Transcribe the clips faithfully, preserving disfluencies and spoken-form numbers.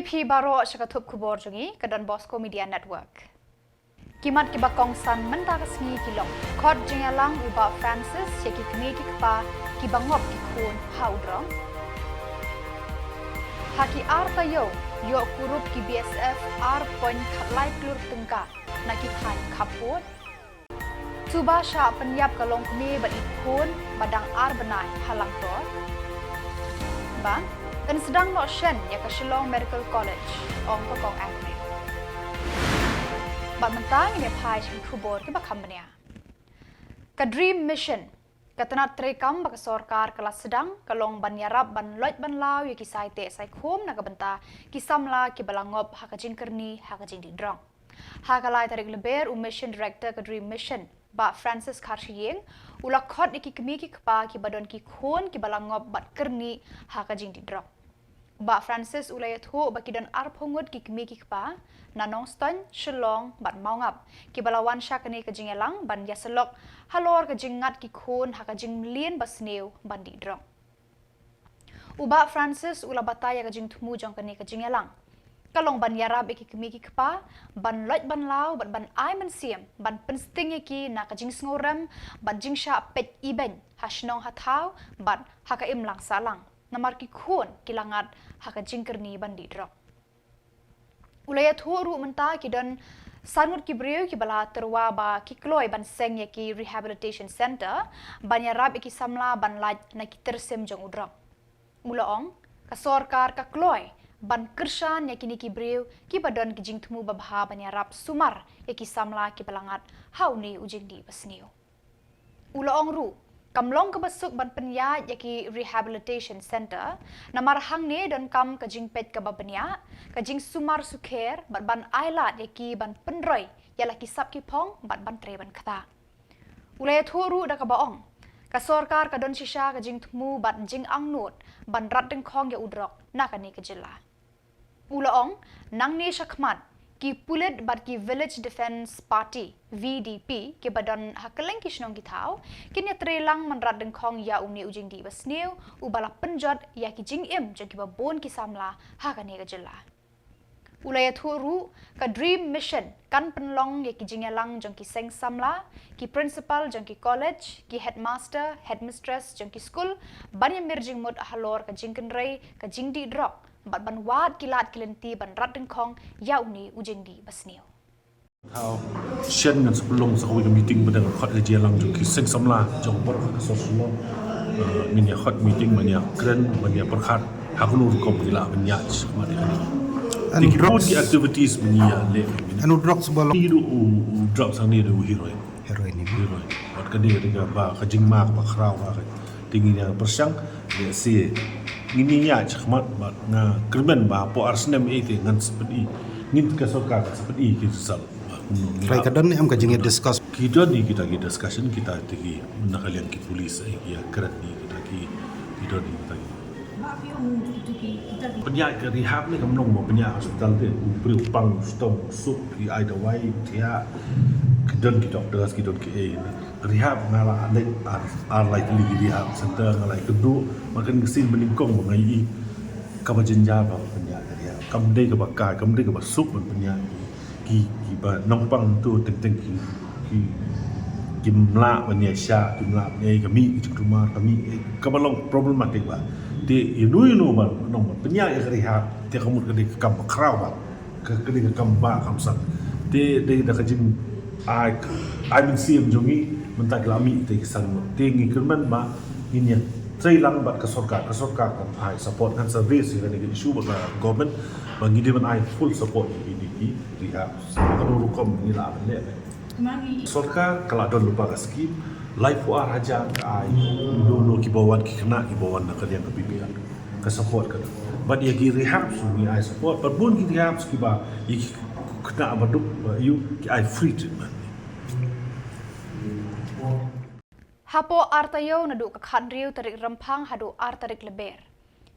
Phi baroh sha ka thup khubor jong ngi ka Don Bosco Media Network. Ki mat kiba kongsan mynta ka sngi ki long: khot jingïalang u Bah Francis ïa ki kmie ki kpa kiba ngop ki khun ha u drok. Ha ki ar taïew ïoh kurup ki B S F ar point khatlai klur tyngka na ki thaiñ khappud. Suba shah pynïap ka longkmie bad i khun ba dang ar bnai ha Langtor. Bad yn sdang noh shen ïa ka Shillong Medical College, ong ka Kong Agri. Bad mynta ngin ïa phai sha ki khubor kiba kham bniah. Ka Dream Mission, ka tnat treikam ba ka sorkar ka la sdang, ka long ban ïarap ban loit ban law ïa ki saiteh saikhum na ka bynta ki samla kiba la ngop ha ka jingkyrni ha ka jingdih drok. Ha ka lai tarik Lber, u Mission Director ka Dream Mission, Bah Francis Kharshiing, u la khot ïa ki kmie ki kpa kiba don ki khun kiba la ngop bad kyrni ha ka jingdih drok. Bah Francis u la ïathuh ba ki don arphew ngut ki kmie ki kpa na Nongstoiñ, Shillong bad Mawngap kiba la wan sha kane ka jingïalang ban ïasyllok halor ka jingngat ki khun ha ka jingmlien basniew ban dih drok. U Bah Francis u la batai ïa ka jingthmu jong kane ka jingïalang ka long ban ïarap ïa ki kmie ki kpa ban loit ban law bad ban ai mynsiem ban pynsting ïa ki na ka jingsngewrem bad jingshah peit ibeiñ ha shnong ha thaw bad ha ka imlang sahlang, namar ki khun ki la ngat ha ka jingkyrni ban dih drok. U la ïathuh ruh mynta ki don san ngut ki briew kiba la tyrwa ba ki kloi ban seng ïa ki rehabilitation centre ban ïarap ïa ki samla ban lait na ki tyrsim jong u drok. U la ong, ka sorkar ka kloi ban kyrshan ïa kine ki briew kiba don ki jingthmu babha ban ïarap sumar ïa ki samla kiba la ngat ha une u jingdih basniew. U la ong ruh, kam long kaba suk ban pynïaid ïa ki rehabilitation centre, namar hangne donkam ka jingpeit kaba bniah, ka jingsumar sukher bad ban ailad ïa ki ban pynroi ïa la ki sap ki phong bad ban trei ban ktah. U la ïathuh ruh da kaba ong, ka sorkar ka don shisha ka jingthmu bad jingangnud ban rat dyngkhong ïa u drok na kane ka jylla. U la ong, nangne shakhmat ki pulit bad ki Village Defence Party, V D P, kiba don ha kylleng ki shnong ki thaw kin ïatreilang ban rat dyngkhong ïa une u jingdih basniew uba la pynjot ïa ki jingim jong kiba bun ki samla ha kane ka jylla. U la ïathuh ruh, ka Dream Mission kan pynlong ïa ki jingïalang jong ki seng samla, ki principal jong ki college, ki headmaster, headmistress jong ki skul ban ïamir jingmut halor ka jingkynrei ka jingdih drok bad ban wad ki lad ki lynti ban rat dyngkhong ïa une u jingdih basniew. Thaw shen ngan sa pynlong sa kawei ka meeting ba dang khot ka jingïalang jong ki seng samla jong baroh ka sor Shillong. Eh, ngin ïa khot meeting ban ïa kren ban ïa pyrkhat ha kano rukom ki lah ban ïaid shakhmat ïa kane. Te ki bun ki activities ba ngi ïa leh. Anu drok sba long. Ngi duh u, u drok sang ne duh u heroin. Heroin ni. Heroin. Wat ka dei ka ba ka jingma ba khraw ba ka. Te ngin ïa pyrshang leh se ngin ïa ïaid shakhmat bad nga kyrmen ba hapoh ar snem ei te ngan sa pyni. Ngin ka sorkar ka sa pyni ki result. Trai ka don ne em ka jingïa discuss. Ki don ne kita ki discussion kita te ki na ka liang ki police ei ki ïa kren ne kita ki, ki don ne kita ki. Pynïaid ka rehab ne kam long ba pynïaid hospital te u briew pang u stom u suk ki ai dawai thiah ki don ki doctors ki don ki ei. Rehab nga la leit ar, ar lai tylli ki rehab center nga la ïakynduh ma kan ka sien ba nyngkong ba nga ïohi kaba jynjar ba pynïaid ka rehab. Kam dei kaba kai kam dei kaba suk ban pynïaid. Ki, kiba nongpang to teng teng ki, ki, kim lah ban ïa shah, kim lah ban ïa ka mih ki jingtumar, ka mih, eh, kaba long problematic ba. Te ïa no ïa no ba nong ba pynïaid ïa ka rehab te ka mut ka dei ka kam ba khraw ba. Ka, ka dei ka kam ba kam san. Te dei da ka jing ai, ai mynsiem jong ngi mynta ki la mih te ki san ngut. Te ngi kyrmen ba ngin ïa treilang bad ka sorkar, ka sorkar kan ai support ngan sa raise ïa kane ka issue bad ka government ba ngi dei ban ai full support ïa kine ki rehab. Kano rukom ngi lah ban leh. Sorkar ka la don lypa ka scheme laiphew ar hajar ka ai ïa no ïa no kiba wan ki khynnah kiba wan na ka liang ka B P L. Ka support ka don. Bad ïa ki rehab shu ngi ai support bad bun ki rehab kiba ïa ki khynnah ba duk ba ïoh ki ai free treatment. Hapoh ar taïew naduh ka khathynriew tarik Rymphang haduh ar tarik Lber,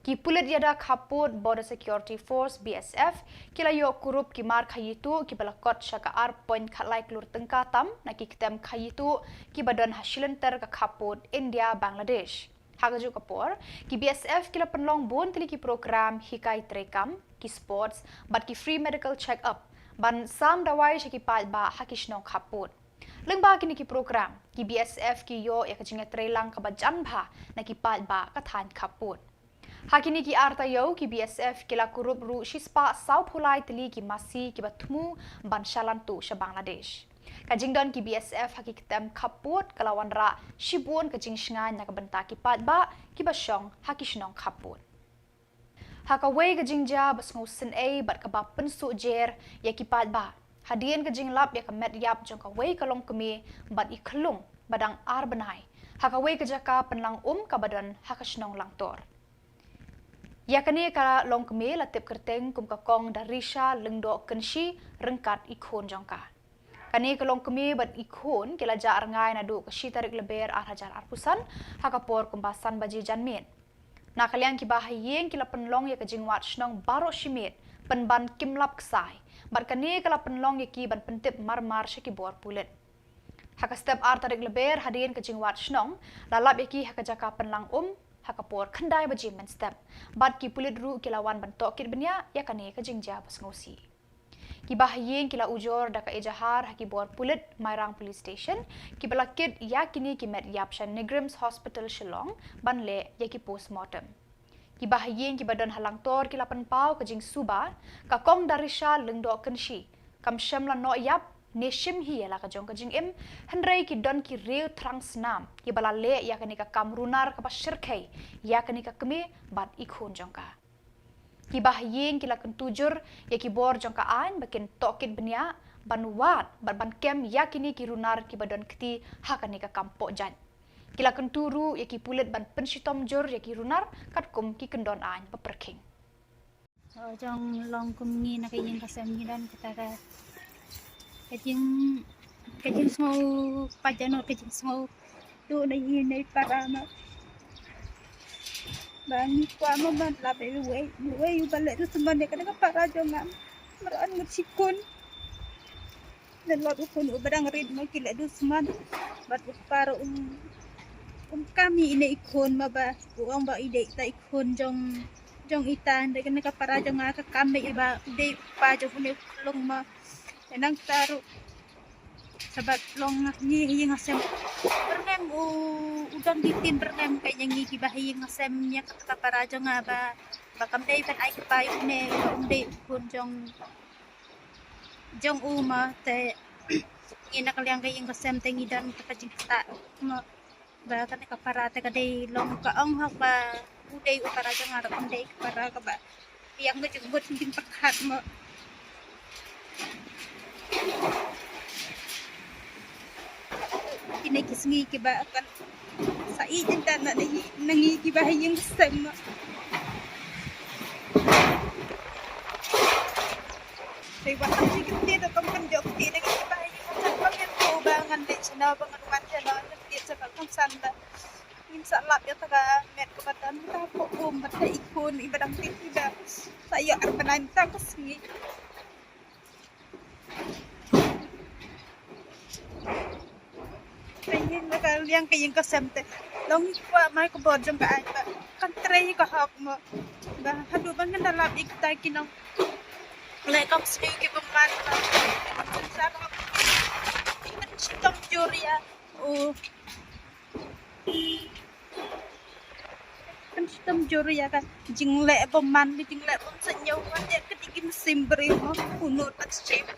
ki pulit ïada khappud Border Security Force, B S F, ki la ïoh kurup ki mar khaïi tuh kiba la kot sha ka ar point khatlai klur tyngka tam na ki ktem khaïi tuh kiba don ha shilynter ka khappud India Bangladesh. Ha kajuh ka por, ki B S F ki la pynlong bun tylli ki program hikai treikam, ki sports, bad ki free medical check-up, ban sam dawai sha ki paidbah ha ki shnong khappud. Lyngba kine ki program, ki B S F ki ïoh ïa ka jingïatreilang kaba jan bha na ki paidbah ka thaiñ khappud. Ha kine ki ar taïew, ki B S F ki la kurup ruh shispah sawphew lai tylli ki masi kiba thmu ban shalan tuh sha Bangladesh. Ka jingdon ki B S F ha ki ktem khappud ka la wanrah shibun ka jingshngaiñ na ka bynta ki paidbah kiba shong ha ki shnong khappud. Ha kawei ka jingjia ba sngewsynei bad kaba pynsuh jer ïa ki paidbah, hadien ka jinglap ïa ka met ïap jong kawei ka longkmie bad i khyllung ba dang ar bnai ha kawei ka jaka pynlang um kaba don ha ka shnong Langtor. Ïa kane ka longkmie la tip kyrteng kum ka Kong Darisha Lyngdoh Kynshi ryngkat i khun jong ka. Kane ka longkmie bad i khun ki la jah rngai naduh ka shi tarik Lber ar hajar arphew san ha ka por kumba san baje janmiet. Na ka liang ki bahaïing ki la pynlong ïa ka jingwad shnong baroh shi miet pynban kim lap ksai, bad kane ka la pynlong ïa ki ban pyntip marmar sha ki bor pulit. Ha ka step ar tarik Lber, hadien ka jingwad shnong, la lap ïa ki ha ka jaka pynlang um ha ka por khyndai baje mynstep, bad ki pulit ruh ki la wan ban tohkit bniah ïa kane ka jingjia ba sngewsih. Ki bahaïing ki la ujor da ka ejahar ha ki bor pulit Mairang Police Station, kiba la kit ïa kine ki met ïap sha NEIGRIHMS Hospital Shillong ban leh ïa ki postmortem. Ki bahaïing kiba don ha Langtor ki la pynpaw ka jingsuba, ka Kong Darisha Lyngdoh Kynshi kam shym la noh ïap ne shim hi ïa la ka jong ka jingim, hynrei ki don ki riew thrang snam kiba la leh ïa kane ka kam runar kaba shyrkhei ïa kane ka kmie bad i khun jong ka. Ki bahaïing ki la kyntu jur ïa ki bor jong ka aiñ ba kin tohkit bniah, ban wad bad ban kem ïa kine ki runar kiba don kti ha kane ka kam poh jait. Ki la kyntu ruh ïa ki pulit ban pynshitom jur ïa ki runar katkum ki kyndon aiñ ba pyrkhing. Jong long kum ngi na ka ïing ka sem ngi don kata ka, ka jing, ka jingsngew pajan, ka jingsngew tu na ïing na i para ma. Ba ngi kwah ma ban lap ïa uwei, uwei uba leh dushman ïa kane ka para jong nga. Mar an ngut shi khun. Nalor u khun uba dang rit ma ki leh dushman. Bad u kpa ruh um, um kam ïa ine i khun ma ba u ong ba i dei ita i khun jong, jong ita, hynrei kane ka para jong nga ka kam beit ba u dei u kpa jong une u khyllung ma. Nangta ruh Sabat long ngi ha ïing ha sem. Byrngem u, u dang di tin byrngem ka ïa ngi kiba ha ïing ha sem ïa ka, ka para jong nga ba, ba kam dei ban ai kpa ïa une, ba um dei u khun jong, jong u ma te. Ngi na ka liang ka ïing ka sem te ngi don ka jingktah ma. Ba kane ka para te ka dei long ka ong hok ba u dei u para jong nga, ruh kam dei ka para kaba biang ka jingmut jingpyrkhat mo. Kine ki sngi kiba kan sa ïeit ïa ka na ngi, na ngi kiba ha ïing sem mo. Te wat tang shi kyntien da tang kan jop ti da kiba ha ïing sem ba ngan leh shano ba ngan wan shano, kyntien sa ka kan san da. Ngim sah lap ïa kata ka met kaba don mynta, pok bum mynta, i khun iba dang tip iba sah ïoh ar bnai mynta ka sngi. Ka ïing, ka liang ka ïing ka sem te long ngi kwah ma ka bor jong ka aiñ ba kan trei ka hok mo. Ba haduh ba ngan da lap ïa kita ki nongleh kam sniew ki bymman ba kan sa hok ki ban shitom jur ïa u. Kan shitom jur ïa ka jingleh bymman, ka jingleh bym sniew, wan ïa ka dei ki mynsiem briew mo, u nud bad shim.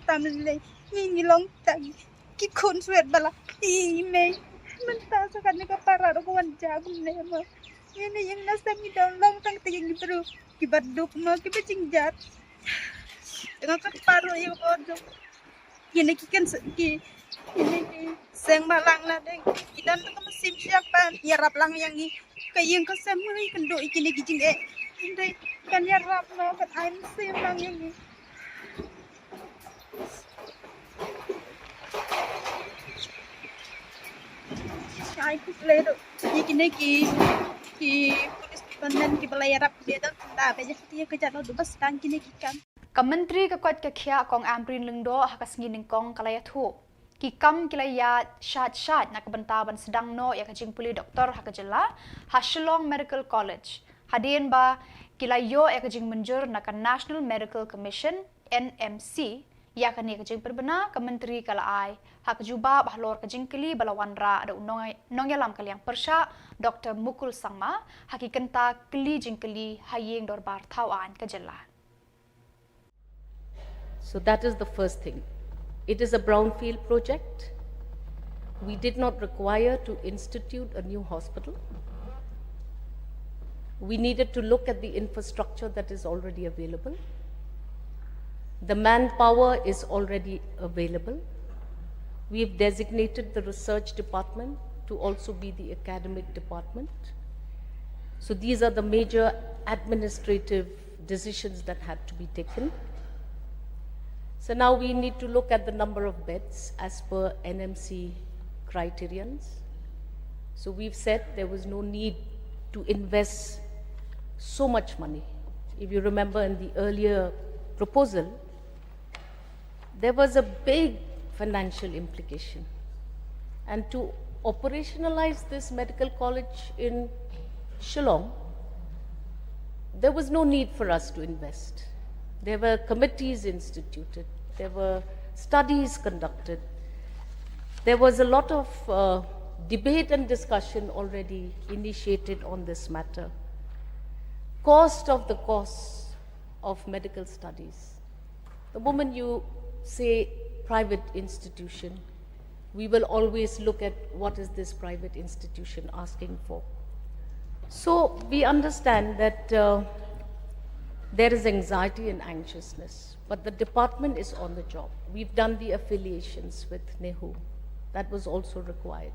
Tam lei ngi, ngi long tang ki khun swet ba la i mei. Mynta sa kane ka para ruh ka wan ja kumne mo. Ïa ne ïing na sem ngi don long tang te ngi briew kiba duk mo, kiba jingjat. Tang ka para ïa ka bor jong Kine ki kan s-, ki, kine ki seng balang la dei. Ki don ka mynsiem siap ban ïarap lang ïa ngi. Ka ïing ka sem ngi kynduh ïa kine ki jingeh. Hynrei kan ïarap noh, kan ai mynsiem lang ïa ngi. Ai khublei ruh ïa kine ki, ki police department kiba la ïarap, ki don tang da ba ïa ka jaka, don ba sdang kine ki kam. Ka Myntri ka koit ka khiah Kong Ampareen Lyngdoh ha ka sngi nyngkong ka la ïathuh Ki kam ki la ïaid shad shad na ka bynta ban sdang noh ïa ka jingpule doktor ha ka jylla ha Shillong Medical College, hadien ba ki la ïoh ïa ka jingmynjur na ka National Medical Commission, N M C. Ïa kane ka jingpynbna ka Myntri ka la ai ha ka jubab halor ka jingkylli ba la wanrah da u nong- nongïalam ka liang pyrshah, Doctor Mukul Sangma, ha ki kynta kylli jingkylli ha ïing dorbar thaw aiñ ka jylla. So that is the first thing. It is a brownfield project. We did not require to institute a new hospital. We needed to look at the infrastructure that is already available. The manpower is already available. We've designated the research department to also be the academic department. So these are the major administrative decisions that had to be taken. So now we need to look at the number of beds as per N M C criterions. So we've said there was no need to invest so much money. If you remember in the earlier proposal, there was a big financial implication. And to operationalize this medical college in Shillong, there was no need for us to invest. There were committees instituted, there were studies conducted, there was a lot of uh, debate and discussion already initiated on this matter. Cost of the costs of medical studies. The moment you say private institution, we will always look at what is this private institution asking for. So we understand that uh, there is anxiety and anxiousness, but the department is on the job. We've done the affiliations with NEHU. That was also required.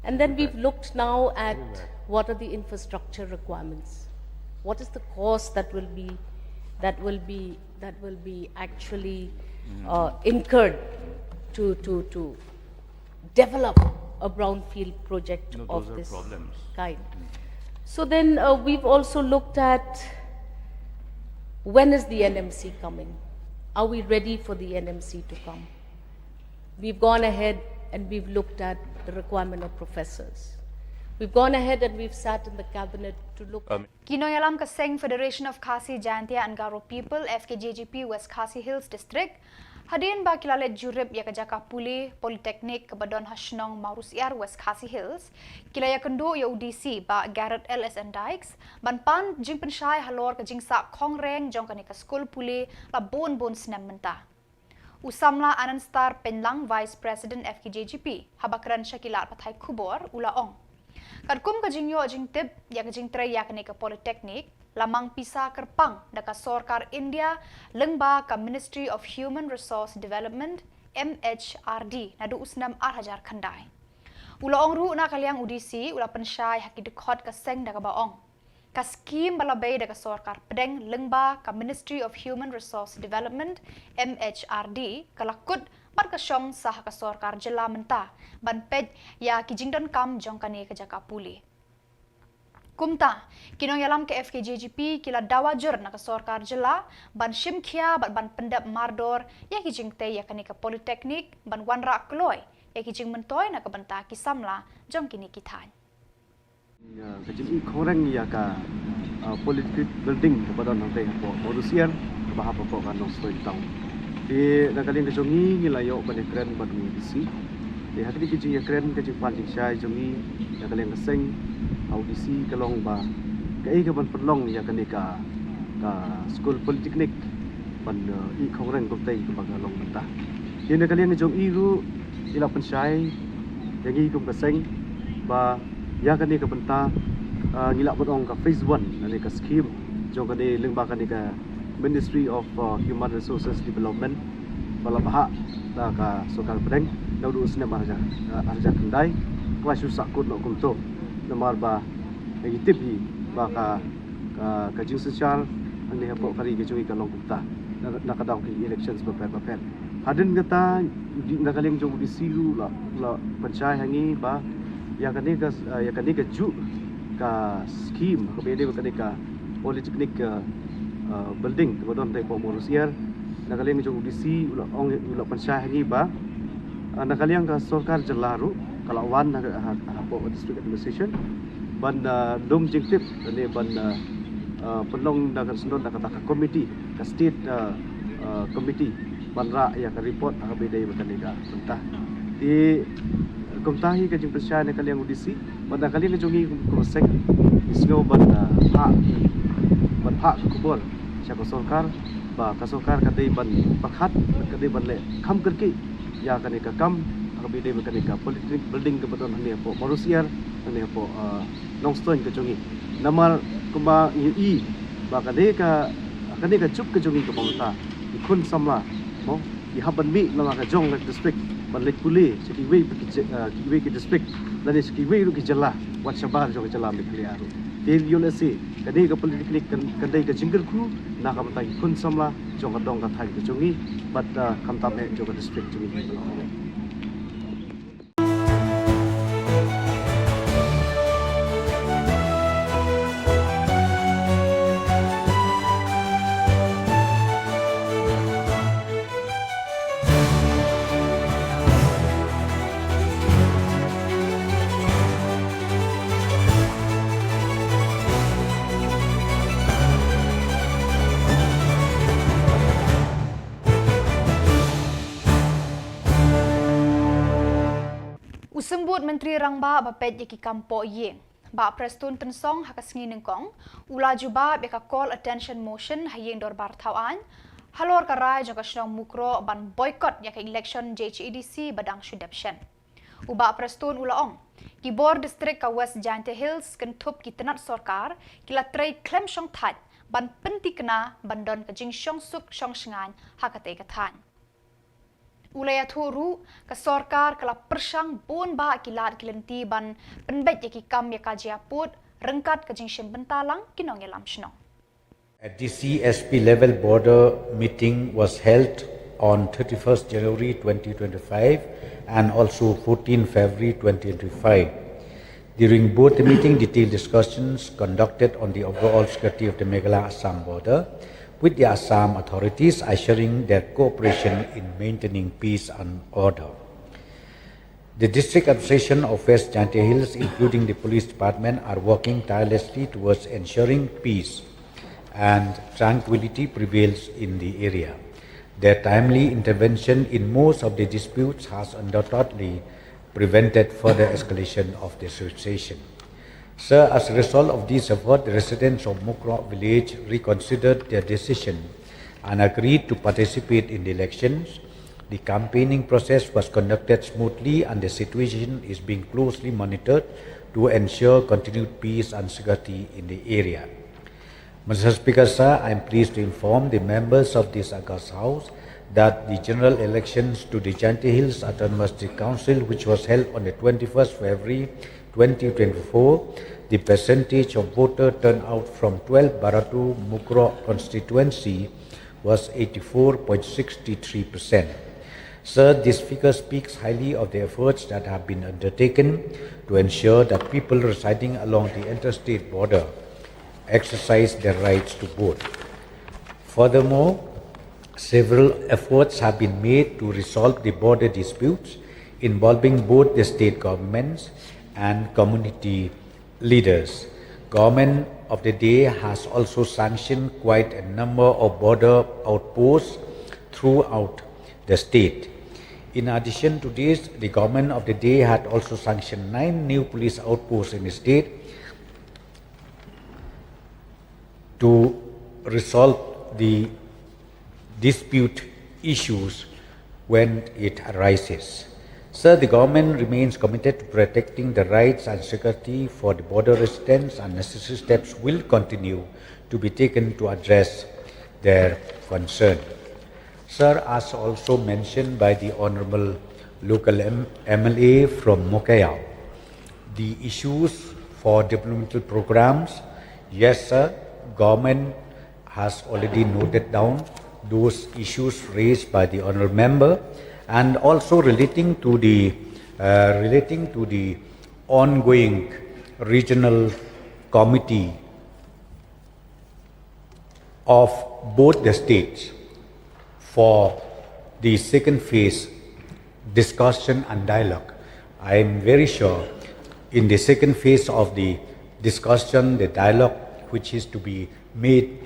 And then we've looked now at what are the infrastructure requirements. What is the cost that will be that will be that will be actually uh, incurred to to to develop a brownfield project No, of those are this problems. Kind. So then uh, we've also looked at when is the N M C coming? Are we ready for the N M C to come? We've gone ahead and we've looked at the requirement of professors. We've gone ahead and we've sat in the cabinet to look. Um, Ki nongïalam ka seng Federation of Khasi Jaintia and Garo People, F K J G P, West Khasi Hills District, hadien ba ki la leit jurip ïa ka jaka pule Polytechnic kaba don ha shnong Mawrysiar, West Khasi Hills, ki la ïakynduh ïa u D C Bah Garod L S N Dykes ban pan jingpynshai halor ka jingsah khongreng jong kane ka skul pule la bun bun snem mynta. U samla Anand Star Pynlang, Vice President F K J G P, haba kren sha ki lad pathai khubor u la ong, katkum ka jingïoh jingtip ïa ka jingtrei ïa kane ka Polytechnic, la mang pisa kyrpang da ka sorkar India lyngba ka Ministry of Human Resource Development, M H R D, naduh u snem ar hajar khyndai. U la ong ruh na ka liang u D C u la pynshai ha ki dkhot ka seng da kaba ong, ka skhim ba la bei da ka sorkar pdeng lyngba ka Ministry of Human Resource Development, M H R D, ka la kut bad ka shong sah ha ka sorkar jylla mynta ban peit ïa ki jingdonkam jong kane ka jaka pule. Kumta, ki nongïalam ka F K J G P ki la dawa jur na ka sorkar jylla ban shim khia bad ban pyndep mardor ïa ki jingtei ïa kane ka Polytechnic ban wanrah kloi ïa ki jingmyntoi na ka bynta ki samla jong kine ki thaiñ. Ïa ka jingïoh khongreng ïa ka uh, Polytechnic Building kaba don hangtei hapoh Mawrysiar kaba hap hapoh ka Nongstoiñ Town. Te na ka liang ka jong ngi ngi la ïoh ban ïakren bad u D C. Te ha kane ka jingïakren ka jingpan jingshai jong ngi na ka liang ka seng ha u D C ka long ba kaei kaban pynlong ïa kane ka ka skul polytechnic ban uh, ïoh khongreng kumtei kaba ka long mynta. Te na ka liang ka jong i ruh i la pynshai ïa ngi kum ka seng ba ïa kane ka bynta uh, ngi lah ban ong ka phase one kane ka scheme jong kane lyngba kane ka Ministry of uh, Human Resources Development ba la bhah da ka sorkar pdeng naduh u snem ar hajar uh, ar hajar khyndai. Ka la shu sahkut noh kumto namar ba ngi tip hi ba ka ka ka jingsynshar hangne hapoh ka ri ka jong ngi ka long kumta na na ka daw ki elections bapher bapher. Hadien kata na ka liang jong u D C ruh la la pynshai ha ngi ba ïa kane ka ïa kane ka juh ka scheme kaba ïadei bad kane ka polytechnic uh, uh, building kaba don hangtei hapoh Mawrysiar. Na ka liang jong u D C u la ong u la pynshai ha ngi ba Na ka liang ka sorkar jylla ruh ka la wan ha, ha, hapoh district administration ban, ah, lum jingtip ne ban, ah, ah, pynlong da ka syndon da kata ka committee, ka state, ah, ah, committee ban rah ïa ka report ha kaba ïadei bad kane ka bynta. Te kumta hi ka jingpynshai na ka liang u D C bad na ka liang ka jong ngi kum, kum seng ngi sngew ban, ah, phah, ban phah ka khubor sha ka sorkar ba ka sorkar ka dei ban pyrkhat, ka dei ban leh kham kyrkieh ïa kane ka kam ha kaba ïadei bad kane ka polyclinic building kaba don hangne hapoh Mawryngkneng, hangne hapoh, ah, Nongstoiñ ka jong ngi. Namar kumba ngi i ba kane ka, kane ka juk ka jong ngi kaba mynta, ki khun samla, mo, ki hap ban mih na la ka jong ka district ban leit pule sha kiwei ki, ah, kiwei ki district lane sha kiwei ruh ki jylla wat shabar jong ka jylla Meghalaya ruh. Te ïoh lehse kane ka polyclinic kan, kan dei ka jingkyrkhu na ka bynta ki khun samla jong ka dong ka thaiñ ka jong ngi bad, ah, khamtam eh jong ka district jong ngi. U Symbud Myntri Rangbah ba peit ïa ki kam poh ïing, Bah Prestone Tynsong, ha ka sngi nyngkong u la jubab ïa ka Call Attention Motion ha ïing dorbar thaw aiñ halor ka rai jong ka shnong Mukroh ban boycott ïa ka election J H A D C ba dang shu dep shen. U Bah Prestone u la ong, ki bor district ka West Jaintia Hills kynthup ki tnat sorkar ki la trei khlem shongthait ban pynthikna ban don ka jingshongsuk shongshngaiñ ha katei ka thaiñ. U la ïathuh ruh ka sorkar ka la pyrshang bun bah ki lad ki lynti ban pynbeit ïa ki kam ïa ka jingïapud ryngkat ka jingshim bynta lang ki nongïalam shnong. A D C S P level border meeting was held on thirty-first January twenty twenty-five and also fourteenth February twenty twenty-five. During both the meeting, detailed discussions conducted on the overall security of the Meghalaya-Assam border, with the Assam authorities assuring their cooperation in maintaining peace and order. The District Administration of West Jaintia Hills, including the Police Department, are working tirelessly towards ensuring peace and tranquility prevails in the area. Their timely intervention in most of the disputes has undoubtedly prevented further escalation of the situation. Sir, as a result of this effort, the residents of Mukroh village reconsidered their decision and agreed to participate in the elections. The campaigning process was conducted smoothly and the situation is being closely monitored to ensure continued peace and security in the area. Mister Speaker, sir, I am pleased to inform the members of this august House that the general elections to the Jaintia Hills Autonomous District Council, which was held on the twenty-first February twenty twenty-four, the percentage of voter turnout from twelve Bharato Mukroh constituency was eighty-four point six three percent. Sir, this figure speaks highly of the efforts that have been undertaken to ensure that people residing along the interstate border exercise their rights to vote. Furthermore, several efforts have been made to resolve the border disputes involving both the state governments and community leaders. Government of the day has also sanctioned quite a number of border outposts throughout the state. In addition to this, the government of the day had also sanctioned nine new police outposts in the state to resolve the dispute issues when it arises. Sir, the government remains committed to protecting the rights and security for the border residents, and necessary steps will continue to be taken to address their concern. Sir, as also mentioned by the Honorable local M- M L A from Mokaiaw, the issues for developmental programs, yes, sir, government has already noted down those issues raised by the honorable member, and also relating to the uh, relating to the ongoing regional committee of both the states for the second phase discussion and dialogue. I am very sure in the second phase of the discussion, the dialogue which is to be made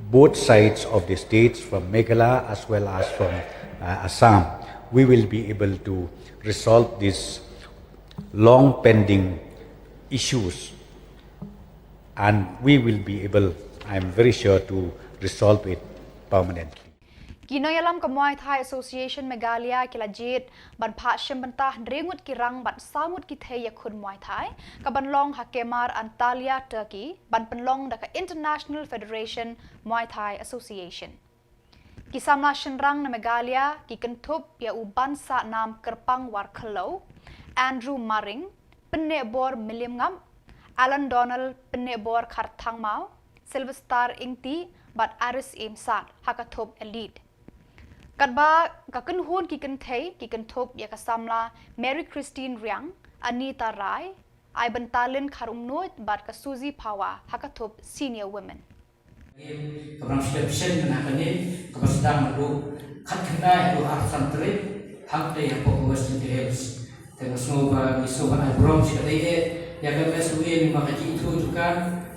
both sides of the states from Meghalaya as well as from uh, Assam, we will be able to resolve these long pending issues, and we will be able, I am very sure, to resolve it permanently. Ki nongïalam ka Muay Thai Association Meghalaya ki la jied ban phah shim bynta hynriew ngut ki rang bad saw ngut ki thei ïakhun Muay Thai, ka ban long ha Kemar Antalya, Turkey, ban pynlong da ka International Federation Muay Thai Association. Ki samla shynrang na Meghalaya ki kynthup ïa u Bansah Nam Kyrpang Warkhliew, Andrew Maring, Pynneh Bor Mylliem Ngap, Alan Donald Pynneh Bor Kharthangmaw, Sylvester Ingti bad Aris Imsat ha ka thup Elite. Katba ka kynhun ki kynthei ki kynthup ïa ka samla Mary Christine Riang, Anita Rai, Aibantalin Kharumnuid bad ka Suzy Phawa ha ka thup Senior Women. Ka bang sdang shen na kane ka ba sdang na duk khat khyndai duk arphew san tarik hangtei hapoh West Jaintia Hills. Te nga sngew ba ngi sngew ban ai burom shi katta eh ïa ka M S O E lyngba ka jingithuh jong ka,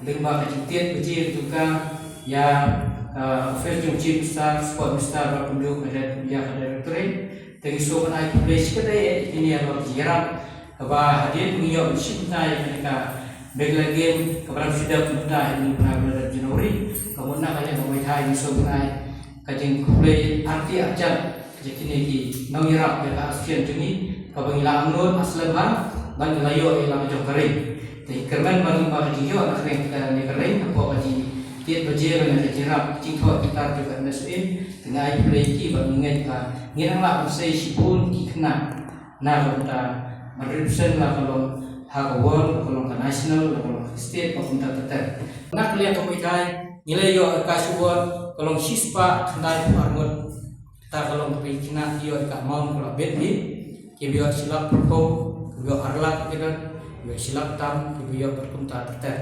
lyngba ka jingtied baje jong ka, ïa ka office jong Chief Minister, Sport Minister bad kumjuh ka Directorate. Te ngi sngew ban ai khublei shi katta eh ïa kine ïa la ki ïarap. Kaba hadien ba ngi ïoh ban shim bynta ïa kane ka Meghalaya Game kaba dang shu dep mynta ha u bnai ba la dep January, ka mut na ka liang ka Muay Thai ngi sngewbha ban ai ka jingkhublei artylli arjan ïa kine ki nongïarap ïa ka association jong ngi kaba ngi la angnud ha slem bha bad ngi la ïoh ïa la ka jong ka ring. Te ngi kyrmen bha lyngba ka jingïoh na ka ring, kane ka ring hapoh ka jingtied baje bad ka jingïarap jingthoh jingtar jong ka M S O E. Te nga ai khublei ïa ki bad nga ngeit ba ngin nang lah ban sei shibun ki khynnah na ka bynta ban represent la ka long ha ka world, la ka long ka national, la ka long ka state, ka bynta ter ter. Na ka liang ka Muay Thai ngi la ïoh ka award ka long shispah khyndai phew ar ngut. Kata ka long kaba ki khynnah ki ïoh ka amount ka la bit hi, kiba ïoh shi lak phew, kiba ïoh ar lak ki don, kiba ïoh shi lak tam, kiba ïoh bad kumta ter ter.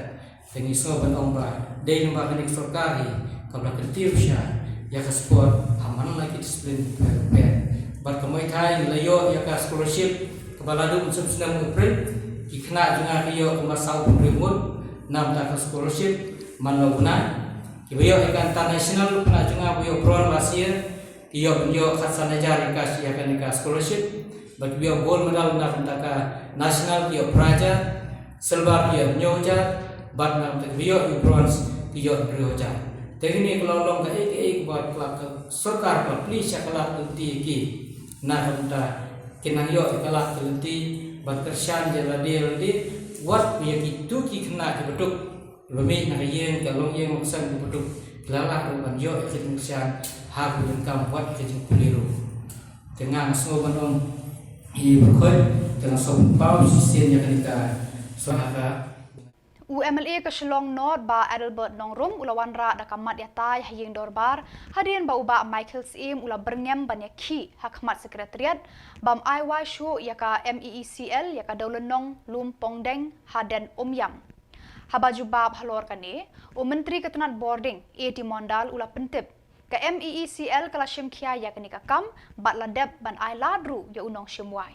Te ngi sngew ban ong ba dei lyngba kane ka sorkar hi kaba la kyntiew sha ïa ka sport ha man la ki discipline bapher bapher. Bad ka Muay Thai ngi la ïoh ïa ka scholarship kaba la dum snem snem u April. Ki khynnah jong nga ki ïoh kumba saw phew hynriew ngut na bynta ka scholarship man la u bnai. Kiba ïoh ïa ka international, khynnah jong nga ba ïoh bronze last year, ki ïoh ban ïoh khatsan hajar ïa ka, ïa kane ka scholarship. Bad kiba ïoh gold medal na ka bynta ka national ki ïoh phra hajar, silver ki ïoh hynñiew hajar, bad na ka bynta kiba ïoh ïa u bronze ki ïoh hynriew hajar. Te kane ka la long kaei kaei kaba ka sorkar ka la plie sha ka lad lynti ïa ki na ka bynta kin nang ïoh ïa ka lad ka lynti ban kyrshan ïa lade lade, wat ïa kito ki khynnah kiba duk, kiba mih na ka ïing, ka longïing longsem, kiba duk, ki la lah ruh ban ïoh ïa ka jingkyrshan ha ka jingkam wat ka jingpule ruh. Te nga sngew ban ong ïa i Bakhuid, te nga sngew ban paw shisien ïa kane ka sngewbha. U M L A ka Shillong North Bah Adelbert Nongrum u la wanrah da ka mat ïatai ha ïing dorbar hadien ba u Bah Michael Syiem u la byrngem ban ïakhih ha khmat Secretariat bam ai wai shuh ïa ka M E E C L ïa ka dewlynnong Lum Pongdeng ha Dent Umiam. Haba jubab halor kane, u Myntri ka tnat Bording, A T Mondal u la pyntip, ka M E E C L ka la shim khia ïa kane ka kam bad la dep ban ai lad ruh ïa u nongshim wai.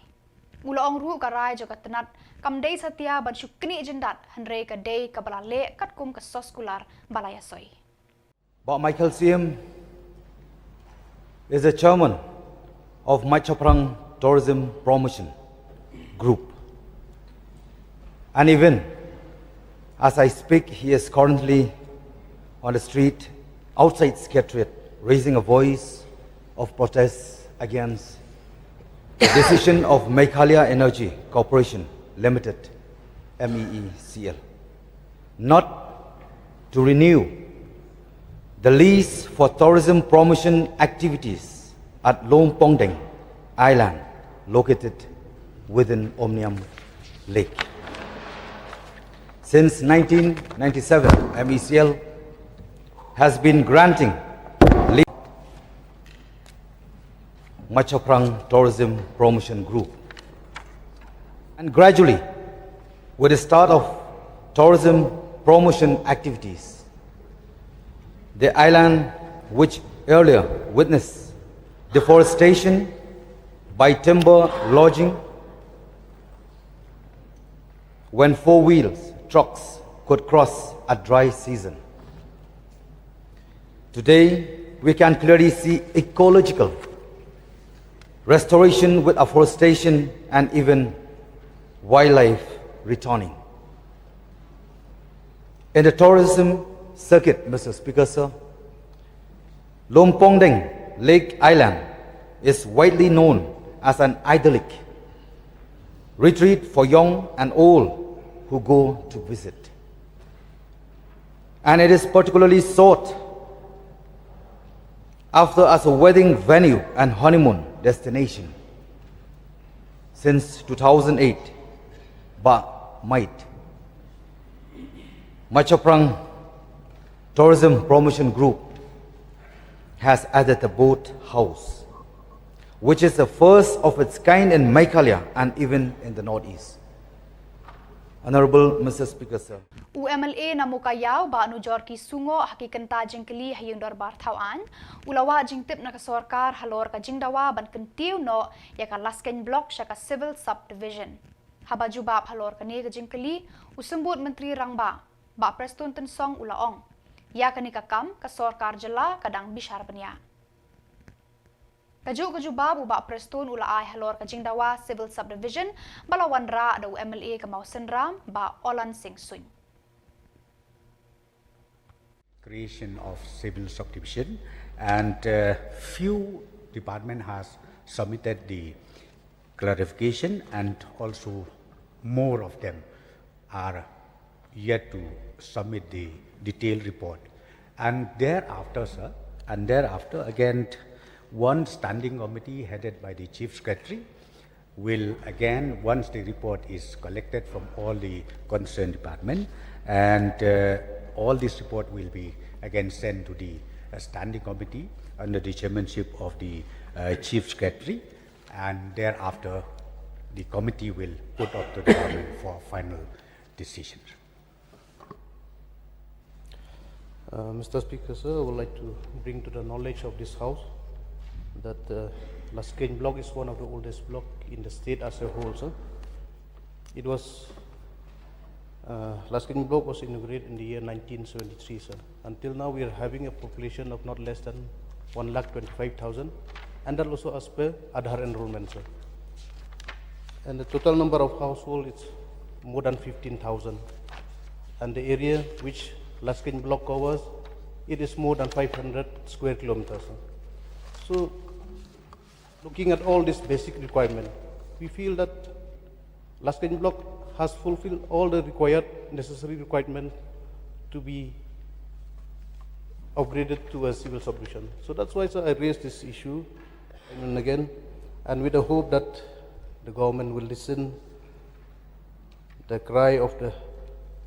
U la ong ruh ka rai jong ka tnat kam dei satia ban shu knieh jyndat hynrei ka dei kaba la leh katkum ka soskular ba la ïasoi. Bah Michael Syiem is the chairman of Maichaphrang Tourism Promotion Group. And even as I speak, he is currently on the street outside Secretariat raising a voice of protest against the decision of Meghalaya Energy Corporation Limited, M E E C L, not to renew the lease for tourism promotion activities at Lum Pongdeng Island, located within Umiam Lake. Since nineteen ninety-seven, M E C L has been granting lease Maichaphrang Tourism Promotion Group. And gradually, with the start of tourism promotion activities, the island, which earlier witnessed deforestation, by timber lodging when four wheels trucks could cross at dry season. Today, we can clearly see ecological restoration with afforestation and even wildlife returning. In the tourism circuit, Mister Speaker, sir, Lumpongdeng Lake Island is widely known as an idyllic retreat for young and old who go to visit. And it is particularly sought after as a wedding venue and honeymoon destination since two thousand eight, but might Machaphrang Tourism Promotion Group has added a boat house, which is the first of its kind in Meghalaya and even in the Northeast. Honorable Mister Speaker, sir. U M L A na Mowkaiaw, Bah Nujorki Sungoh, ha ki kynta jingkylli ha ïing dorbar thaw aiñ, u la wad jingtip na ka sorkar halor ka jingdawa ban kyntiew noh ïa ka Laskein Block sha ka Civil Subdivision. Haba jubab halor kane ka jingkylli, u Symbud Myntri Rangbah, Bah Prestone Tynsong u la ong, ïa kane ka kam ka sorkar jylla ka dang bishar bniah. Kajuh ka jubab u Bah Prestone u la ai halor ka jingdawa Civil Subdivision ba la wanrah da u M L A ka Mawsynram, Bah Oland Singh Suin. Creation of civil subdivision, and uh, few department has submitted the clarification, and also more of them are yet to submit the detailed report. And thereafter, sir, and thereafter again, one standing committee headed by the Chief Secretary will again, once the report is collected from all the concerned department, and uh, all this report will be again sent to the uh, standing committee under the chairmanship of the uh, Chief Secretary, and thereafter the committee will put up to the government for final decision. Uh, Mister Speaker, sir, I would like to bring to the knowledge of this House that uh, Laskein Block is one of the oldest block in the state as a whole, sir. It was, uh, Laskein Block was inaugurated in the year nineteen seventy-three, sir. Until now, we are having a population of not less than one lakh twenty-five thousand, and that also as per Aadhaar enrollment, sir. And the total number of household is more than fifteen thousand. And the area which Laskein Block covers, it is more than five hundred square kilometers, sir. So, looking at all this basic requirement, we feel that Laskein Block has fulfilled all the required, necessary requirement to be upgraded to a civil subdivision. So that's why, sir, I raised this issue again and again, and with the hope that the government will listen the cry of the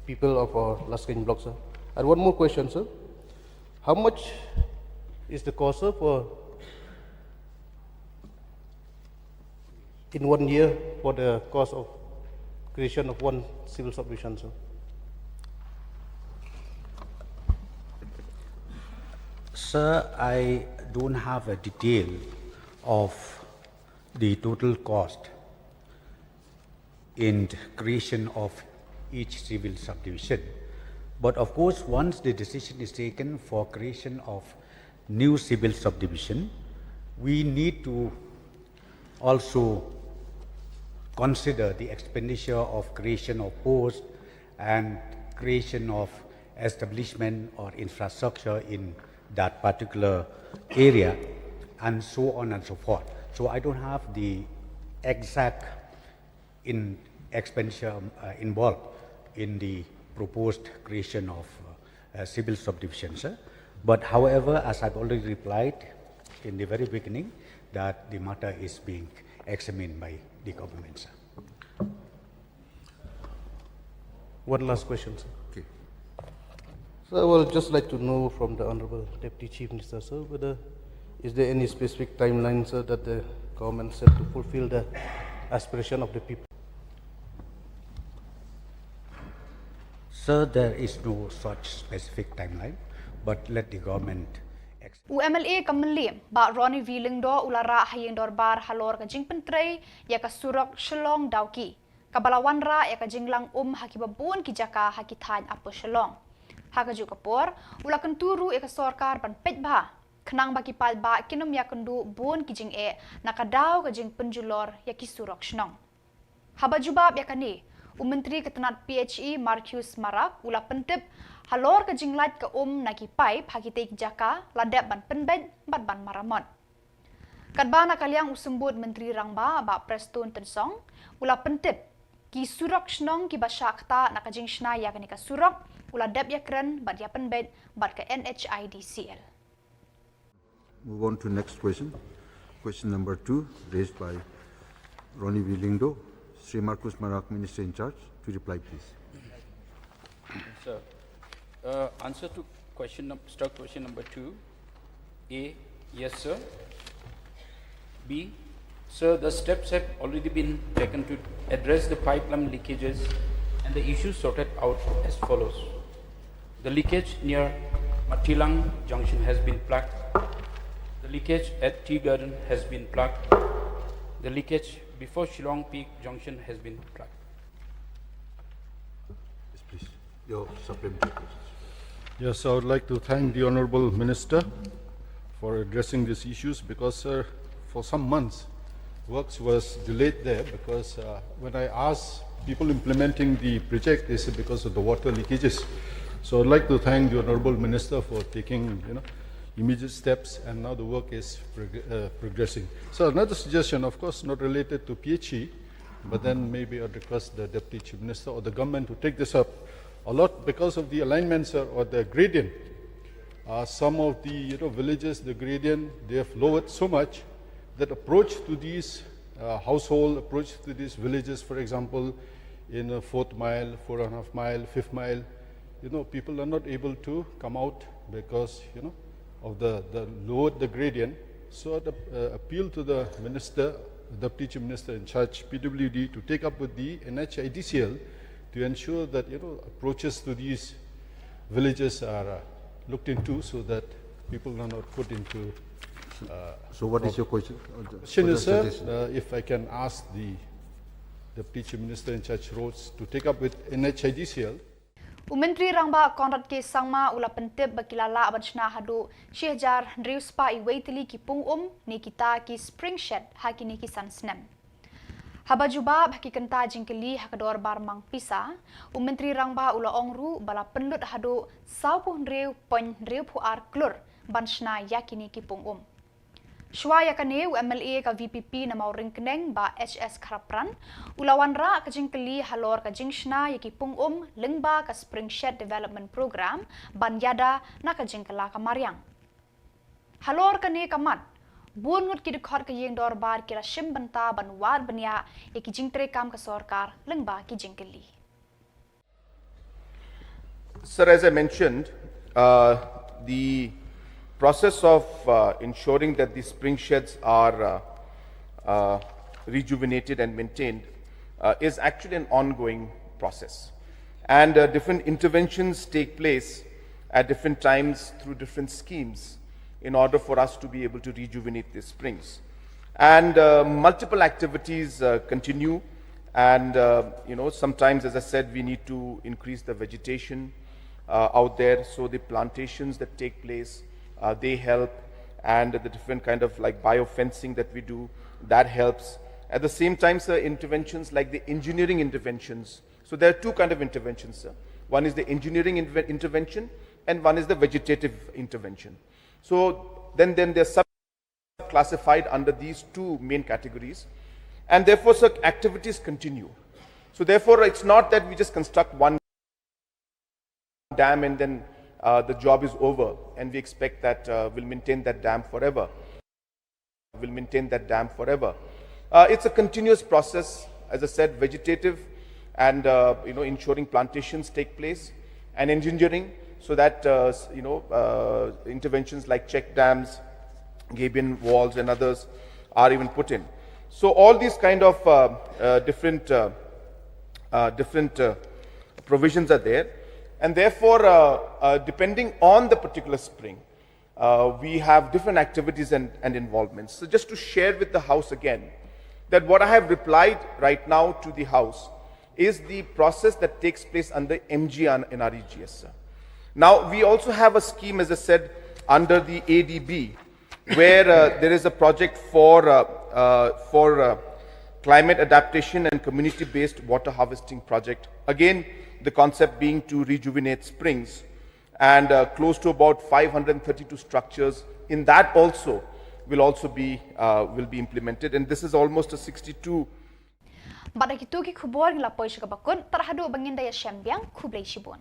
people of our Laskein Block, sir. And one more question, sir. How much is the cost, sir, for in one year for the cost of creation of one civil subdivision, sir? Sir, I don't have a detail of the total cost in creation of each civil subdivision. But of course, once the decision is taken for creation of new civil subdivision, we need to also consider the expenditure of creation of post and creation of establishment or infrastructure in that particular area, and so on and so forth. So I don't have the exact in expenditure uh, involved in the proposed creation of uh, a civil subdivision, sir. But however, as I've already replied in the very beginning, that the matter is being examined by the government, sir. One last question, sir. Okay. So I would just like to know from the Honorable Deputy Chief Minister, sir, whether is there any specific timeline, sir, that the government set to fulfill the aspiration of the people? Sir, there is no such specific timeline, but let the government U M L A ka Mylliem, Bah Ronnie V Lyngdoh u la rah ha ïing dorbar halor ka jingpyntrei ïa ka surok Shillong Dawki, kaba la wanrah ïa ka jinglang um ha kiba bun ki jaka ha ki thaiñ Upper Shillong. Ha kajuh ka por, u la kyntu ruh ïa ka sorkar ban peit bha, khnang ba ki paidbah kin ym ïakynduh bun ki jingeh na ka daw ka jingpynjulor ïa ki surok shnong. Haba jubab ïa kane, u Myntri ka tnad P H E Marcuise Marak u la pyntip halor ka jinglait ka um na ki paip ha kitei ki jaka la dep ban pynbeit bad ban maramot. Katba na ka liang u Symbud Myntri Rangbah, Bah Prestone Tynsong, u la pyntip ki surok shnong kiba shah ktah na ka jingshna ïa kane ka surok u la dep ïakren bad ïapynbeit bad ka N H I D C L. Move on to next question. Question number two, raised by Ronnie V Lyngdoh. Shri Marcuise Marak, Minister in charge, to reply, please. Sir, uh, answer to question num- stock question number two. A, yes, sir. B, sir, the steps have already been taken to address the pipeline leakages and the issues sorted out as follows. The leakage near Matilang Junction has been plugged. The leakage at Tea Garden has been plugged. The leakage before Shillong Peak Junction has been plugged. Yes, please. Your supplementary questions. Yes, I would like to thank the Honorable Minister for addressing these issues because, sir, for some months, works was delayed there because uh, when I asked people implementing the project, they said because of the water leakages. So I'd like to thank the Honorable Minister for taking, you know, immediate steps, and now the work is prog- uh, progressing. So another suggestion, of course, not related to P H E, but then maybe I'd request the Deputy Chief Minister or the government to take this up a lot because of the alignment, sir, or the gradient. Uh, some of the, you know, villages, the gradient, they have lowered so much that approach to these uh, household, approach to these villages, for example, in a fourth mile, four and a half mile, fifth mile, you know, people are not able to come out because, you know, of the, the lowered the gradient. So the uh, appeal to the minister, the Deputy Chief Minister in charge, P W D, to take up with the N H I D C L to ensure that, you know, approaches to these villages are uh, looked into so that people are not put into. Uh, So what is your question? Uh, Question what is, is your sir, suggestion? Uh, if I can ask the Deputy Chief Minister in charge roads to take up with N H I D C L. U Myntri Rangbah Conrad K Sangma u la pyntip ba ki la lah ban shna haduh shi hajar hynriew spah wei tylli ki pung um ne kita ki spring shed ha kine ki san snem. Haba jubab ha ki kynta jingkylli ha ka dorbar mang pisa, u Myntri Rangbah u la ong ruh ba la pynlut haduh saw phew hynriew point hynriew phew ar klur ban shna ïa kine ki pung um. Shuwa ïa kane, u M L A ka V P P na Mawryngkneng, Bah H S Kharpran, u la wanrah ka jingkylli halor ka jingshna ïa ki pung um lyngba ka Spring Shed Development Programme ban ïada na ka jingkylla ka mariang. Halor kane ka mat, bun ngut ki dkhot ka ïing dorbar ki la shim bynta ban wad bniah ïa ki jingtreikam ka sorkar lyngba ki jingkylli. Sir, as I mentioned, uh, the process of uh, ensuring that the spring sheds are uh, uh, rejuvenated and maintained uh, is actually an ongoing process. And uh, different interventions take place at different times through different schemes in order for us to be able to rejuvenate these springs. And uh, multiple activities uh, continue. And uh, you know, sometimes, as I said, we need to increase the vegetation uh, out there. So the plantations that take place, uh, they help, and the different kind of, like, biofencing that we do, that helps. At the same time, sir, interventions like the engineering interventions. So there are two kind of interventions, sir. One is the engineering inve- intervention, and one is the vegetative intervention. So then, then they're sub-classified under these two main categories, and therefore, sir, activities continue. So therefore, it's not that we just construct one dam and then uh, the job is over, and we expect that uh, we'll maintain that dam forever. We'll maintain that dam forever. Uh, it's a continuous process, as I said, vegetative, and uh, you know, ensuring plantations take place, and engineering, so that uh, s- you know, uh, interventions like check dams, gabion walls, and others are even put in. So all these kind of uh, uh, different uh, uh, different uh, provisions are there, and therefore, uh, uh, depending on the particular spring, Uh, we have different activities and, and involvements. So just to share with the House again, that what I have replied right now to the House is the process that takes place under M G N R E G S. Now, we also have a scheme, as I said, under the A D B, where uh, there is a project for, uh, uh, for uh, climate adaptation and community-based water harvesting project. Again, the concept being to rejuvenate springs, and uh, close to about five hundred thirty-two structures in that also will also be uh, will be implemented, and this is almost a sixty-two. Bad da kitu ki khubor ngi la poi sha kaba kut, tang haduh ba ngin da ïashem biang, khublei shibun.